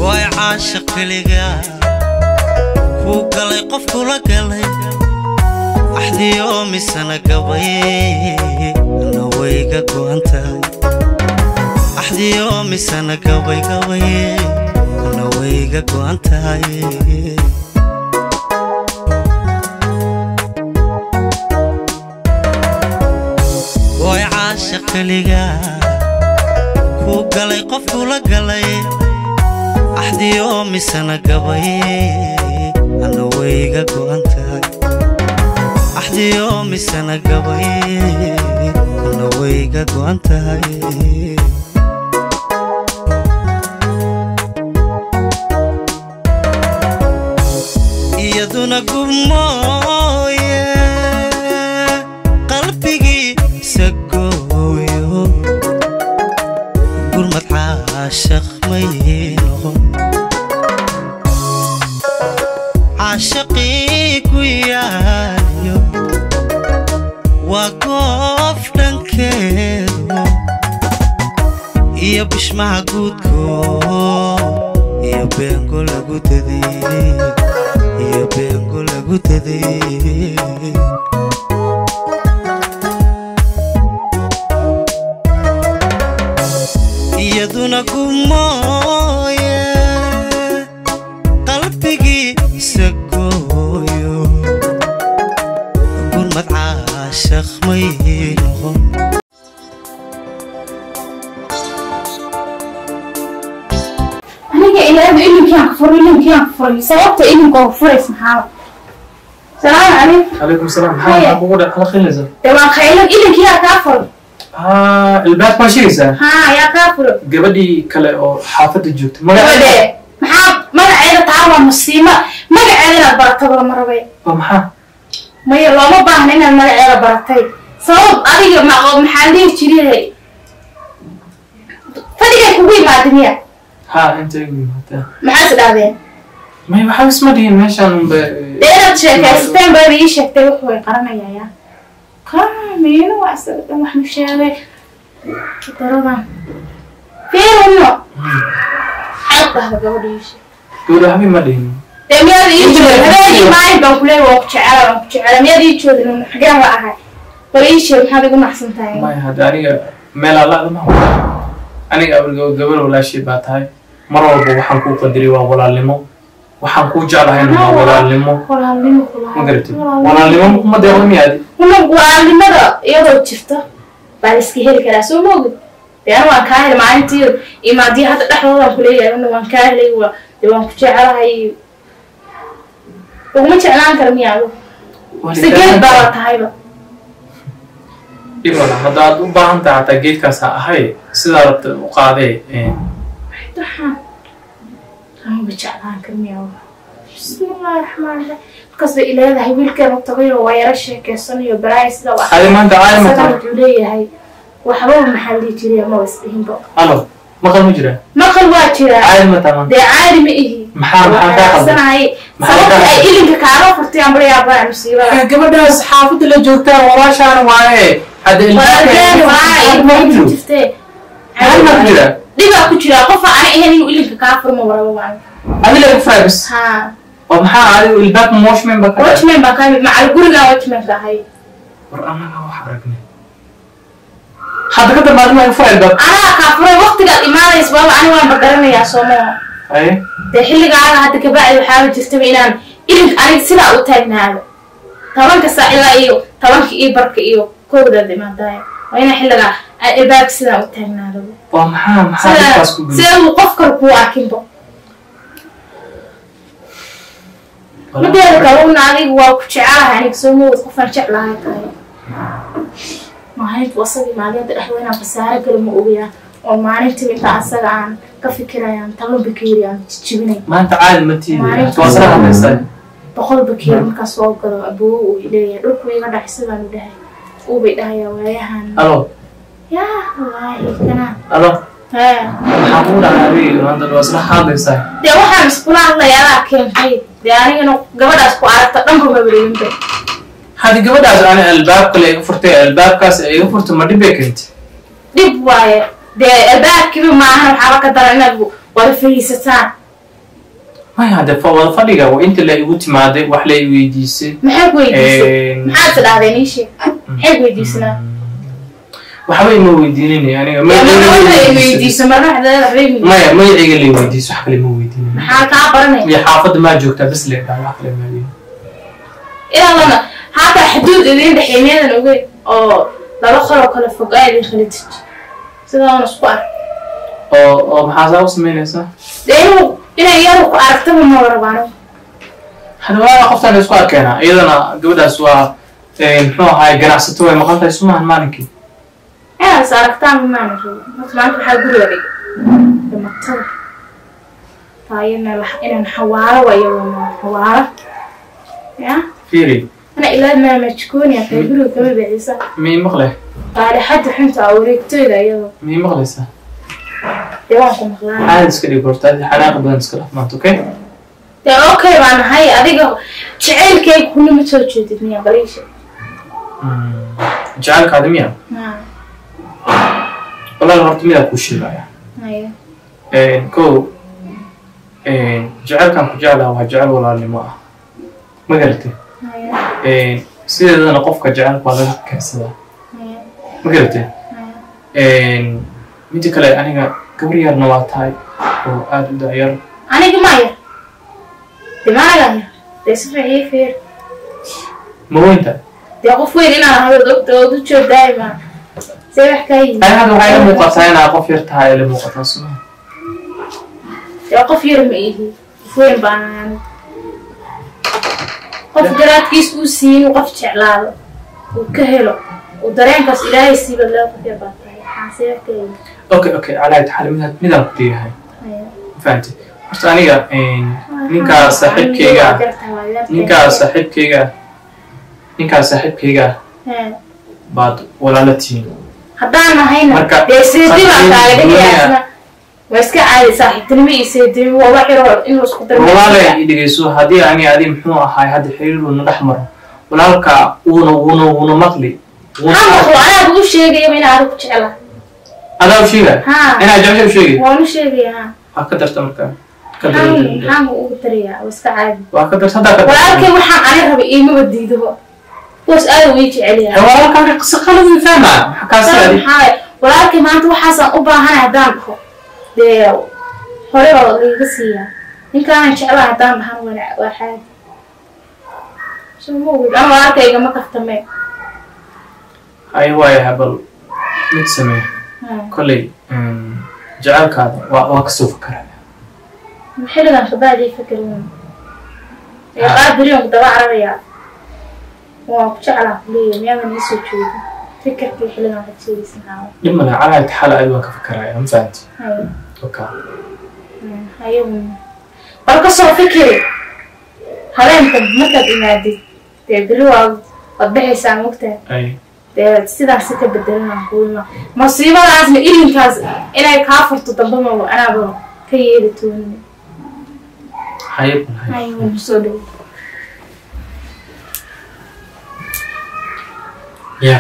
Way caashiq keliga kuu galay, qof kula galay axdiyo misana gabay, ana wayga go'an tahay. Axdiyo misana gabay gabay, ana wayga go'an tahay. Way caashiq keliga kuu galay, qof kula galay axdiyo misana gabay, ana wayga go'an tahay. Axdiyo misana gabay, ana wayga go'an tahay. Iyaduna gubmooye qalbigiisa gooyo, gurmad caashaq may noqon. Caashaqii ku yaaliyo waa goof dhankeedu iyo bishmaha guudko iyo beengo lagu daday, iyo beengo lagu daday. Iyaduna gumooye qalbigiisa gooyo, gurmad caashaq may noqon. Aniga ilaadu ilinkiaan ku furay, ilinkiaan ku furay. Sababta ilinka oo furays maxaa? Salaamu calaykum. Calaykum salaam. Maxaa kugu dhex kala qilinaysaa? Dee waan khaylan, ilinkiyaa kaa furay. Albaab maa sheegaysaa? Haa, yaa kaa furay. Gabadhii kale oo xaafadda joogtay. Gabadhee? Maxaa magaceeda? Taa waa musiimo, magaceeda inaad barataba lama rabay. Waa maxaa? Maya, looma baahna inaad magaceeda baratay. Sabab adiga ma maxaa dhihi jiray, fadhigay kugu imaada miya? Haa, inta igu yimaada. Maxaa is dhahdeen? May, waxaa isma dhihin, meeshaan unba. Dee inaad sheekaysateen baad ii sheegtay. Wuxuu way qaranayaa yaa kaamiino waa isaga dhan wax ma sheegay daradan fiirino. Maxaad dhahda gabadha? Ii sheeg. Gabadha waxba ma dhihin. Dee miyaad ii joogin? Habeenkii maalin baan kuleeyahay waan ku jecela, waan ku jecela. Miyaad ii joogin? Xageen la ahay? Bal ii sheeg, maxaad igu nacsan tahay? Maya, hadda aniga meel alla ma aniga gabar walaashii baa tahay. Mar walba waxaan kuu qadiray waa walaalnimo, waxaan kuu jeclahayna waa walaalnimo. Walaalnimo? Ma garatid? Walaalnimo kuma deeqdo miyaadi? Una walaalnimada iyadoo jirta baa la iska heli karaa, soo ma ogid? Dee anu waan kaa helay maalintii imaadiyo hadda dhexdoodaan kuleeyahay una waan kaa helay, waa dee waan ku jecelahay. Uguma jeclaan kara miya adigu? Mise geed baaba tahayba? Dhib wala haddaad u baahan tahay, hataa geedkaas ha ahay, sidaa rabta u qaadee. Waxaan anuma jeclaan kara miya? Bismillahi raxmaan raxiim. Markaas bay ileedahay wiilkan u tagay oo waa yara sheekeysanayo baraaya sida wax. Adi maanta caadi ma Isaga tahay? Wuxuu leeyahay waxbaba maxaa la dhihi jiray ama isdhihinba. Alo, maqal ma jiraa? Maqal waa jiraa. Caadi ma tahay maanta? Dee caadi ma ihi. Maxaa kaa qaldan? Sanahay. Maxaa Sababta kaa ay qaldan? ilinka kaaga furtay aan bala yaabaa musiibada. Gabadhaas xaafadda la joogtaa walaashaana waaye. Hadda Walaalkeen waa ma ilma jiro jirtee. Maxaa ma ku jiraa? Dhibaa ku jiraa, qofa ani ahayn inuu ilinka kaa furmo waraba waan. Adi lagu furay bas. Haa. Oo maxaa adigu ilbaabka watchman baa ka dhacay? Watchman baa kaa macal gurigaa watchman ka ahay. War anaga wax aragnay hadda ka dambe adigu waa furay albaabka. Anaa kaa furay waqtigaad imaanaysa waaba ani waan bagaranayaa, soo maha? Aye. Dee xilligaaga hadda kabacdi waxaaba jirtaba inaan ilinka aniga sidaa u taagnaado 10-ka saac ilaa iyo 10-ka iyo barka iyo 1-daad imaadaaya, waa inaan xilligaa aan albaabka sidaa u taagnaado. Waa maxaa dhibkaas ku geli? Sida uu qof kale kuu arkinba. Mideeda kale una adigu waa ku jecelahay aniga, soo mood qofaan jeclahay tahay. Maalintu asaga imaaday dhexda inaan khasaare galo ma ogayaa, oo maalintii inta asaga aan ka fikirayaan 10 bakeeri aan jijibinay. Maanta caadi ma tiidi. Maalinta- Waa sala hadlaysaa. 100 bakeeri markaas soo galo aboow uu leeyahay dhulku iga dhacay sidaan u dhahay uubay dhahayaa waayahan. Alo. Yaa wallaahi kana. Alo. Hee. Maxaa kugu dhacay adiga maanta? Waa isla hadlaysaa. Dee waxaan iskula hadlayaa adaa keentay. Dee anigana gabadhaas ku aragta dhanba mabareeginba. Hadda gabadhaas ani albaab kale iga furtay, albaabkaas ay iga furtay ma dhib bay keentay? Dhib waaye dee, albaabkiiba maahan, waxaaba ka daran inaad wada fadhiisataan. Maya, hadde wada fadhiga waa inta la igu timaaday, wax la i weydiisay. Maxay ku weydiisay? Maxaad is dhahdeen? Ii sheeg, maxay ku weydiisanaa? Waxba ima weydiinanay aniga. Weydiiso marna waxda waxba ima. Maya, magacayga la weydiiso, wax kale ma weydiinin. Maxaa kaa baranay? Iyo xaafadda maa joogtaa bas le dhaa, wax kale ma weydiin. Ilaa lana hataa xuduud idiin dhexeey miyadan ogeyn oo laba qoloo kala fog aa idin kala deji sidaana isku ark. Oo maxaa saa u samaynaysaa? Dee inuu inay iyadu ku aragtaba ma rabaan. Hadda waa qoftaan isku arkeenaa, iyadana gabadhaas waa muxuu ahaay ganacsato, way maqan tahay sumahan maalinkii. Inaad is aragtaan maana rabin. Horta maanta waxaa guriga dhigay dhimatada taayana inaan xawaaro wayo, waa xawaaro ya. Fiiri. Ana ilaa maamajkooni akay guriga kama bixisa. Mii maqle? Qaalixada xunta aa wareegtooyda iyadoo. Mii maqlaysaa? Dee waan ku maqlaan. Caadi iska dhig horta, xanaaq badan iska dhaf maanta, okay? Dee okay baan ahay, adiga jacaylkayga kulama soo jeedid miya baliisha? Jacaylkaadi miya? Walaal, horta midaa kuu sheegaya. Haya. Kow, jacaylkan ku jeclaha waa jecel walaalnimo ah, ma garatay? Haya. Sideedana qofka jecelka waa laga keensadaa. Haya. Ma garatay? Haya. Midda kale, aniga gabar yarna waa tahay oo aada u dacyar. Aniga ma yar, dee maanaga yar, dee si fiican ii fiir. Ma weynta? Dee qof weyn inaan ahay ood ogta ood u joogdaay, ma see wax kaa yimi? Ani hadda waxay ila muuqataa inaa qof yar tahay, ila muuqataa suma. Dee qof yar ma ihi, qof weyn baan ahay aniga. Qof garaadkiis uu siiyin uu qof jeclaado uu ka helo uu dareenkaas Ilaahay siiba lee, qof yar baa tahay, maxaa see wax kaa yimi? Okay, calaa taxaal, midaan ku leeyahay. Haya. Fahantay? Horta aniga ninkaa saaxiibkayga ah, ninkaa saaxiibkayga ah baad walaala tihiin. Haddaan nahayna Marka- dee seedi baan kaaga dhigayaa. Isna waa iska caadi, saaxiibtinimo iyo seedinimo waa wax yaroo inuu isku darmo. Walaalay, i dhegeyso, haddii ani adi muxuu ahaay hadda xiriir uuna dhex maro, walaalka wuuna maqli wuuna. Ha maqlo, anaa kugu sheegayaba inaan adigu ku jeclahay. Adaa u sheegay? Haa. Inaa jecesha u sheegay? Waan u sheegaya, haa. Waa ka darta marka ka maxaan darta. Maxaan ugu darayaa? Waa iska caadi. Waa ka darta haddaa ka darta. Walaalkay waxaan ani rabay iimaba diidaba, kuwaas aad uu ii jecel yahay. Walaalkaaga si qalad u fahmaa, maxaa kaasi adi? Maxaa walaalkay maanta waxaasaan u baahanahay haddaan dhaho, dee hore baa laiga siiyaa. Ninkaanan jeclahay haddaan dhahan waa caadi, soo ma ogid? Ama walaalkayga ma kaftamee. Hay, waayahay, bal mid samee. Kolley jacaylkaada waa kasoo fakaraya. Xilligan shabaadii fikrin ee qaadiriyon ku daba cararayaa, waan ku jeclaa kuleeyahay, miyaadan ii soo joogin fikirkii xilligan waxaad sheegaysa maxaa? Dhib male, calaa taxaal adi waan ka fakaraya, ma fahanti? Haya. Okay. Ayagu bal ka soo fikiri habeenkan markaad imaadid, dee beri waa waad baxaysaa, mogtahay? Ay. Dee sidaas ka bedelan kuima masiibadaasna ilinkaas inay kaa furto dambe ma anaaba ka yeeli toonin. Haye, bal haye. Ay, waan soo dhow. Ya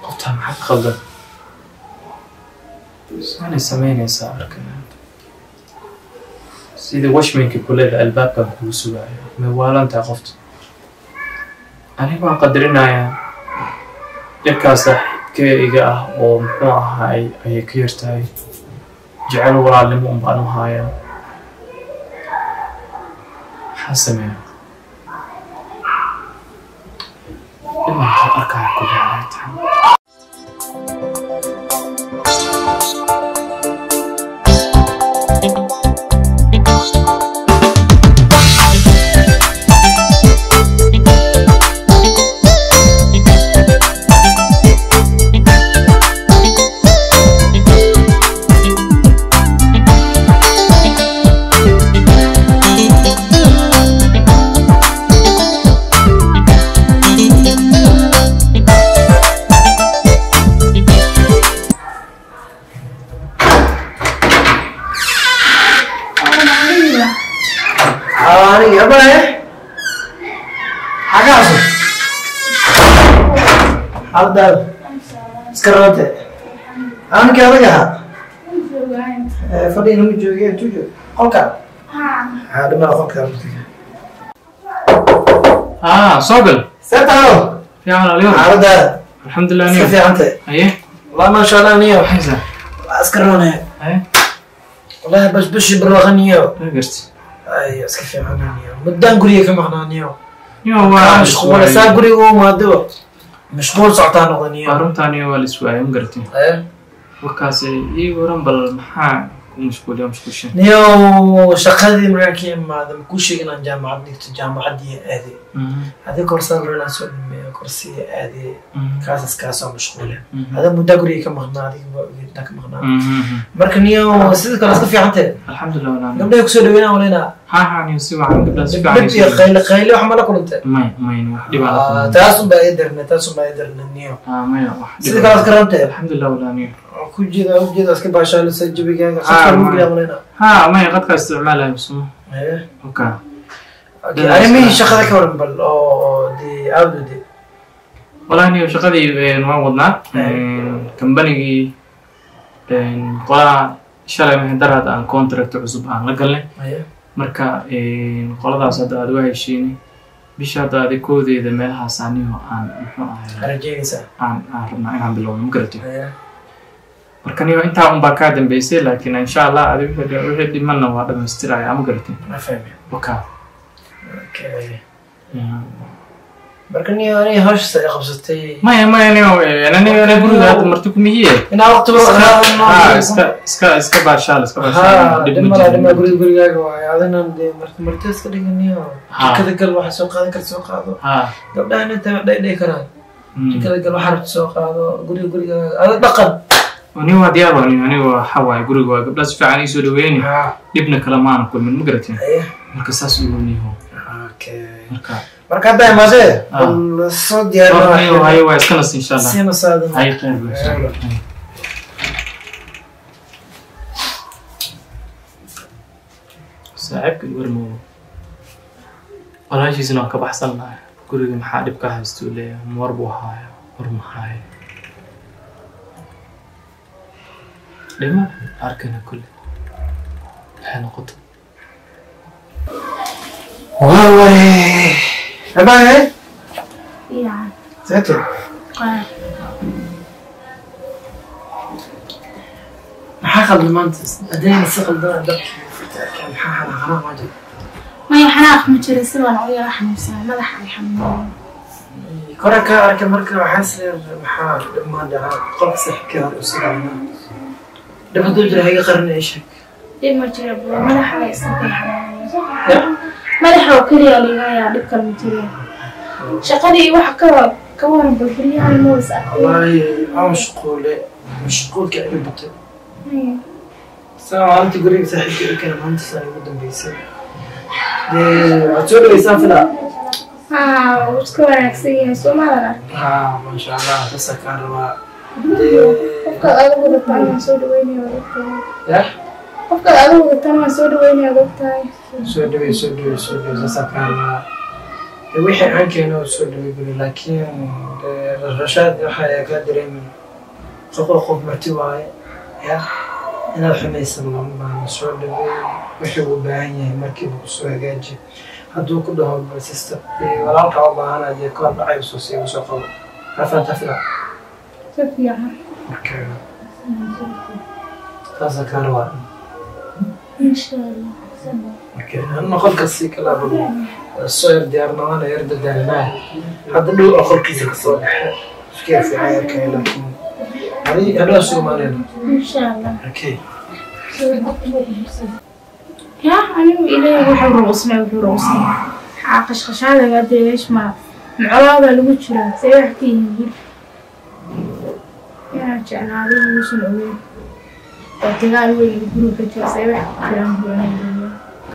qoftaa maxaa ka khaldan? Saanay samaynaysaa arkay sidii washmanka kuleeda albaabkan kugu sugaayo. May waalan tahay qofta? Aniga waan qadarinayaa yarkaa saaxiibkeyga ah oo muxuu ahaay ayay ka yar tahay, jecel walaalnimo un baan u hayaa. Maxaa sameeya? Ilaa waxaan arkaya kuleedahay tahay. Aniga abaye xagaasu xaaladaada iska rabante, aankii adag ahaa. ahayn. Fadhiga ma joogay intuu joogo qolka. Haa. Dhamaa qolka. Soo gal. Seetaalo. Fiican aliyo. Xaaladaada? Alxamdulilah. Iska niyo fiicantay? Haye. Wallahi maasha Allah niyo. Maxaysa? Waa iska roonaya. Haye. Wallahi bashbashi barwaaqo niyo. Waa garti. Ay, iska fiican niyo, muddaan guriga ka maqnaa niyo. Niyo waa waa mashquul saa guriga u imaado, mashquul socotaa noqda niyo. Runtaa niyo waa la iswaayay, ma garatay? Haye. Warkaas ii waran bal, maxaa ku mashquuliya mashquulshan? Niyo, shaqadii markaan ka imaada, makuu sheegin inaan jaamacad dhigto? Jaamacaddii aaday hadii korsada loo inaan soo dhameeyo, korsiga aaday, kaasas kaasoo mashquule. Hada muddaa guriga ka maqnaa, adiga waa ogeyd intaan ka maqnaa. Marka niyo, sida kale iska fiicantee? Alxamdulilah walaal. Gabdhaha kusoo dhaweynaa walaynaa. Ha, niyo, si wacan, gabdhaha si fiican. Dhib iyo qayle qayle wax ma la kulantay? May, wax dhibaa la kulmay. Taasun baa ii darnay, taasun baa ii darnay niyo. Maya, wax sida kale iska rabtee? Alxamdulilah walaal niyo. Ku jeeda, u jeeda, iska baashaalisa jabigaaga khadka lagu geliyaa malaynaa. Ha, maya, qadkaa isticmaalaya suma. Okay. Okay, arrimihii shaqada ka waran bal, oo dee aawdo dee. Walahi niyo, shaqadii waan wadnaa. Kambanigii qolaha shalay maxay daraad aan contract cusub aan la galnay. Marka qoladaas hadda aad waa heshiinay, bisha hadda adi koodeeda meelahaas anigo aan muxuu ahay rajeynaysaa aan rabnaa inaan bilowno, ma garatay? Marka niyo, intaa unbaa kaa dambeysay, laakiin insha Allah adi wixii dhimanna waa dhamaystiraya, ma garatay? Ma fahmi. Waka. Okay, marka niyo, aniga hawshaas ay qabsatay. Maya niyo, aniga guriga hadda marti kumihiye. Inaa waqti Ha, iska baashaal, iska baashaal, dhib ma dhimala jiro. Dhima guriga gurigaaga waayo, adina dee marti marti iska dhiga niyo. Jikada gal, waxa soo qaadan karta soo qaado. Gabdhaha inta dhay dhay karaan. Jikada gal, waxa rabta soo qaado, guriga gurigaaga ada dhaqan. Ni waa diyaar waa niyo, aniga waxa waaye guriga waa gabdhaha si fiican ii soo dhaweyni, dhibna kale maana kulmin, ma garateen? Marka saas ugu niyo. Okay. Marka marka hadda imaasee bal soo diyaar. Hayo, waa iska nas insha Allah. Siina saadan. Hay, khayr insha Allah. Saaxiibka warmo walaashiisna waan ka baxsan lahay, guriga maxaa dhib ka haystuu leeyahay, war buu haaya, war maxaaya dhima arkana kulle waxay noqoto. Wallahi abaye. Fiican. Seeto? Qaar. Maxaa qaldan maanta? Haddayna si qaldan dabkii furta arkaan, maxaa xanaa xanaa maa jiro? Maya, xanaaq ma jiro, si waan u yara xanuunsanaa, madaxa ay xanuunaya. Kora ka arkay, marka waxaa isleer maxaa dhibmaan dhacaa qolka saaxiibkii hore usii dhacnaa, dhib hadduu jiro haga qarin, ii sheeg. Dhib ma jiro bro, madaxa ay iska kay xanuunaya. Ya. Madaxa oo keliya liigayaa, dhib kale ma jiro. Shaqadii waxa ka waran bal, guryahan ma was arkay? Wallaahi waa mashquule, mashquulka iga batay. Saa maalinta guriga saaxiibkii i keena, maalinta saan igu dambeysay dee waad soo dhaweysaan filaa. Haa, wuu iska wanaagsan yahay, soomaadan ark. Haa, maasha Allah, saasaa kaan rabaa dee. Qofkaad adigu wadataan waan soo dhaweynaya, waad ogtahay. Ya. Qofkaad adigu wadataan waan soo dhaweynaya, waad ogtahay. Soo dhawey, soo dhawey, soo dhawey, saasaa kaan rabaa. Dee wixii aan keeno soo dhawey guri, laakiin dee rashaad waxa ay kaa dareemin, qof qof marti waaye ya, inaad xumaysan looma baahno. Soo dhawey, wixii uu baahan yahay markiiba kusoo hagaaji. Hadduu ku dhaho bal sister walaalka u baahana, dee koor dhacay usoo sii usoo qabo, afaanta fila. Si fiican. Marka saasaa kaa rabaa. Insha Allah. Okay, anna qolka sii kala soo yar diyaarnaana, yar dadaalnaa, hadda dhow oo qolkiisa kasoo baxe iska yar fiican yarkaya, laakiin adi hadhow soo imaanayna. Insha Allah. Okay. Ya, anigu ilaahay wuxuu rabo usmay, wuxuu rabo usmay. Maxaa qashqashaadaga dee meesh ma macolaada lagu jiraa, see wax ka yihiin guri inaan jeclaaday uusan ogeyn oo dagaal weyn uu guriga ka jiro, see wax ku jiraan buu aniga.